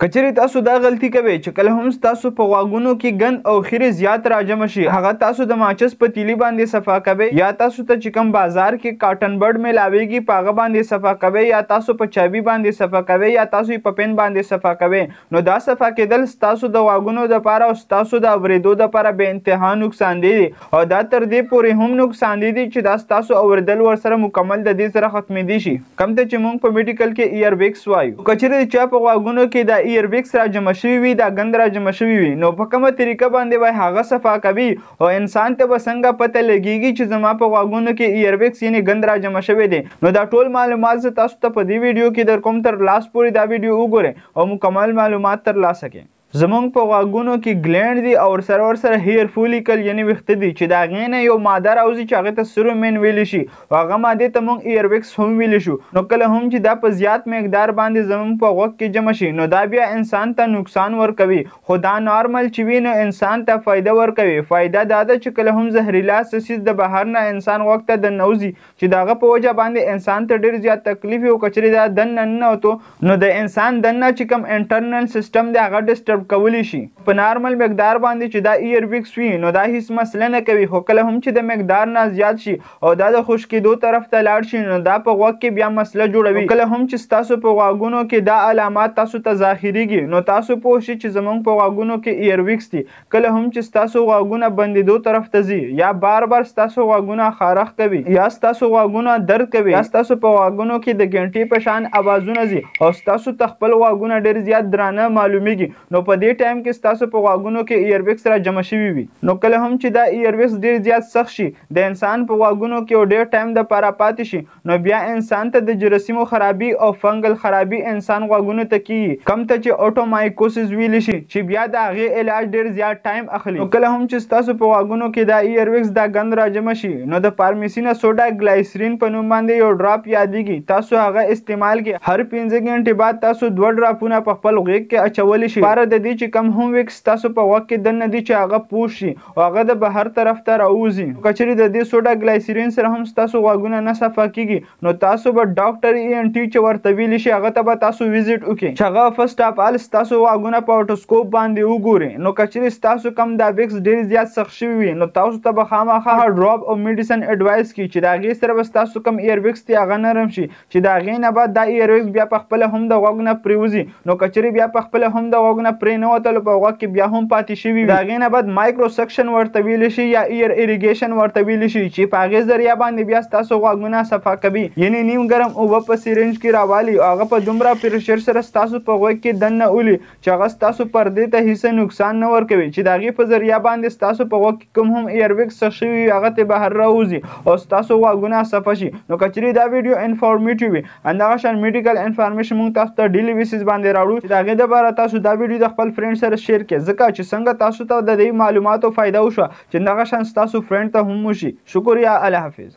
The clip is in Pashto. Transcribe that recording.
که چېرې تاسو دا غلطي کوئ چې کله هم ستاسو په غوږونو کې ګند او خیرې زیات راجمع شي، هغه تاسو د ماچس په تیلي باندې صفا کوئ، یا تاسو ته چې کوم بازار کې کاټن بډ میلاویږي په هغه باندې صفا کوئ، یا تاسو په چابي باندې صفا کوئ، یا تاسو یې په پین باندې صفا کوئ، نو دا صفا کېدل ستاسو د غوږونو دپاره او ستاسو د اورېدو دپاره بې انتها نقصان دی او دا تر دې پورې هم نقصان دی چې دا ستاسو اورېدل ورسره مکمل د دې سره ختمېدی شي، کوم ته چې موږ په میډیکل کې ایر ویکس وایو. که چېرې د چا په غوږونو کې دا ایر ویکس را جمع شوي وي، دا ګند را جمع شوي وي، نو په کومه طریقه باندې به هغه صفا کوي او انسان ته به څنګه پته لګیږي چې زما په غوږونو کې ایر ویکس یعنی ګند را جمع شوی دی؟ نو دا ټول معلومات زه تاسو ته په دې ویډیو کې در کوم، تر لاس پورې دا ویډیو وګورئ او مکمل معلومات تر لاسه کړئ. زمونږ په غوږونو کې ګلینډ دي او ورسره هیر فولیکل یعنی ویښته دي چې د هغې نه یو ماده راوځي چې هغې ته سرومین ویلی شي او هغه مادې ته مونږ ایر ویکس هم ویلی شو. نو کله هم چې دا په زیات مقدار باندې زمونږ په غوږ کې جمع شي، نو دا بیا انسان ته نقصان ورکوي، خو دا نارمل چې وي نو انسان ته فایده ورکوي. فایده دا ده چې کله هم زهریلا څه څیز د بهر نه انسان غوږ ته دننوځي چې د هغه په وجه باندې انسان ته ډېر زیات تکلیف وي، او که چېرې دا دننه ننوتو نو د انسان دننه چې کوم انټرنل سیستم دی هغه ډسټرب کولی شي. په نارمل مقدار باندې چې دا ایر ویکس وي نو دا هیڅ مسله نه کوي، خو کله هم چې د مقدار نه زیات شي او دا د خشکېدو طرف ته لاړ شي نو دا په غوږ کې بیا مسله جوړوي. کله هم چې ستاسو په غوږونو کې دا علامات تاسو ته ظاهریږي نو تاسو پوه شئ چې زموږ په غوږونو کې ایر ویکس دي. کله هم چې ستاسو غوږونه بندېدو طرف ته ځي، یا بار بار ستاسو غوږونه خارښ کوي، یا ستاسو غوږونه درد کوي، یا ستاسو په غوږونو کې د ګنټې په شان اوازونه ځي او ستاسو ته خپل غوږونه ډېر زیات درانه معلومیږي، نو په دې ټایم کې ستاسو په غوږونو کې ایر ویکس را جمع شوي وي. نو کله هم چې دا ایر ویکس ډیر زیات سخت شي د انسان په غوږونو کې او ډیر ټایم د پاره پاتې شي، نو بیا انسان ته د جرثیمو خرابي او فنګل خرابي انسان غوږونو ته کیږي، کم ته چې اوټومایکوسس ویلی شي چې بیا د هغې علاج ډیر زیات ټایم اخلي. نو کله هم چې ستاسو په غوږونو کې دا ایر ویکس دا ګند را جمع شي نو د فارمیسي نه سوډا ګلایسرین په نوم باندې یو ډراپ یادیږي، تاسو هغه استعمال کړئ. هر 5 ګنټې بعد تاسو 2 ډراپونه په خپل غوږ کې اچولی شي، پاره د دې چې کم هم ویکس تاسو په غوږ کې دننه دي چې هغه پوش شي او هغه د بهر طرف ته راووځي. که چېرې د دې سوډا ګلایسرین سره هم ستاسو غوږونه نه صفا کیږي نو تاسو به ډاکټر ای ان ټي چې ورته ویلی شي هغه ته به تاسو ویزیټ وکړئ چې هغه فرسټ اف آل ستاسو غوږونه په اوټوسکوپ باندې وګوري. نو که چېرې ستاسو کم دا ویکس ډېر زیات سخت شوي وي نو تاسو ته به خامخا ډراپ او میډیسن اډوایس کړي چې د هغې سره به ستاسو کم ایر ویکس دی هغه نرم شي چې د هغې نه بعد دا ایر ویکس بیا په خپله هم د غوږ نه پرېوځي. نو که چېرې بیا په خپله هم د غوږ نه پرې نه وتلو په غوږ کې بیا هم پاتې شوي وي، د هغې نه بعد مایکرو سکشن ورته ویلی شي یا ایر ایریګیشن ورته ویلی شي چې په هغې ذریعه باندې بیا ستاسو غوږونه صفا کوي، یعنی نیم ګرم اوبه په سیرنج کې راوالي او هغه په دومره پریشر سره ستاسو په غوږ کې دننه ولي چې هغه ستاسو پردې ته هیڅ نقصان نه ورکوي چې د هغې په ذریعه باندې ستاسو په غوږ کې کوم هم ایر ویکس سخت شوي وي هغه ته بهر راوځي او ستاسو غوږونه صفا شي. نو که چېرې دا ویډیو انفارمیټیو وي همدغه شان میډیکل انفارمیشن موږ تاسو ته ډیلی بیسس باندې راوړو چې د هغې دپاره تاسو دا ویډیو د خپل فرند سره شیر کړئ، ځکه چې څنګه تاسو ته د دې معلوماتو فایده وشوه چې دغه شان ستاسو فرند ته هم وشي. شکریه، الله حافظ.